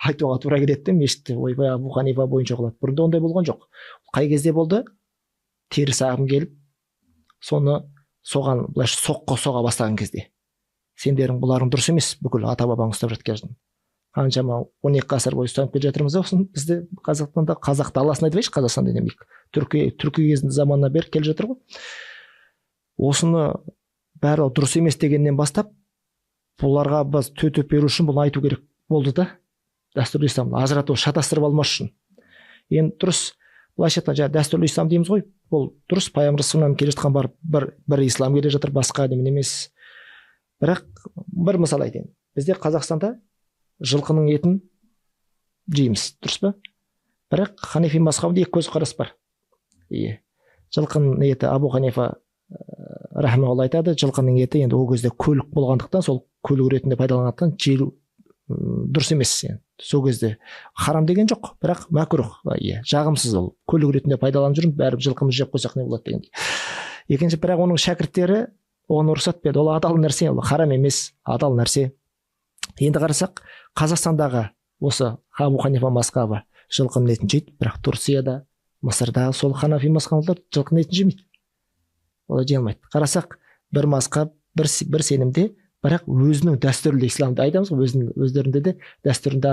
Айтуға тура келеді де, мешітте ойбай, Абу Ханифа бойынша қылады. Бұрында ондай болған жоқ. Қай кезде болды? Теріс ағым келіп, соны соған былайша соққы соға бастаған кезде, сендердің бұларың дұрыс емес, бүкіл ата бабаң ұстап жатқан, қаншама 12 ғасыр бойы ұстанып келе жатырмыз да осыны. Бізде Қазақстанда, қазақ даласын айтпайыншы, Қазақстан демейік, түркі кезінде заманнан бері келе жатыр ғой. Осыны бәрі дұрыс емес дегеннен бастап, бұларға біз төтеп беру үшін бұны айту керек болды да, дәстүрлі исламды ажырату, шатастырып алмас үшін. Енді дұрыс, былайша айтқанда, жаңағы дәстүрлі ислам дейміз ғой, бұл дұрыс, пайғамбар келе жатқан бар бір ислам келе жатыр, басқа немене емес. Бірақ бір мысал айтайын: бізде Қазақстанда жылқының етін жейміз, дұрыс па? Бірақ ханефи мазхабында екі көзқарас бар. Иә, жылқының еті, Абу Ханифа рахимаулла айтады, жылқының еті енді ол кезде көлік болғандықтан, сол көлік ретінде пайдаланғандықтан, желу дұрыс емес. Енді сол кезде харам деген жоқ, бірақ мәкрух, иә, жағымсыз, ол көлік ретінде пайдаланып жүрміз, бәрібір жылқымызды жеп қойсақ не болады дегендей. Екінші, бірақ оның шәкірттері оған рұқсат берді, ол адал нәрсе, ол харам емес, адал нәрсе. Енді қарасақ, Қазақстандағы осы Абу Ханифа мазхабы жылқының етін жейді, бірақ Турцияда, Мысырда сол ханафи мазхабылар жылқының етін жемейді, олар жей алмайды. Қарасақ, бір мазхаб, бір сенімде, бірақ өзінің дәстүрлі исламды айтамыз ғой, өзінің өздерінде де дәстүрінде ата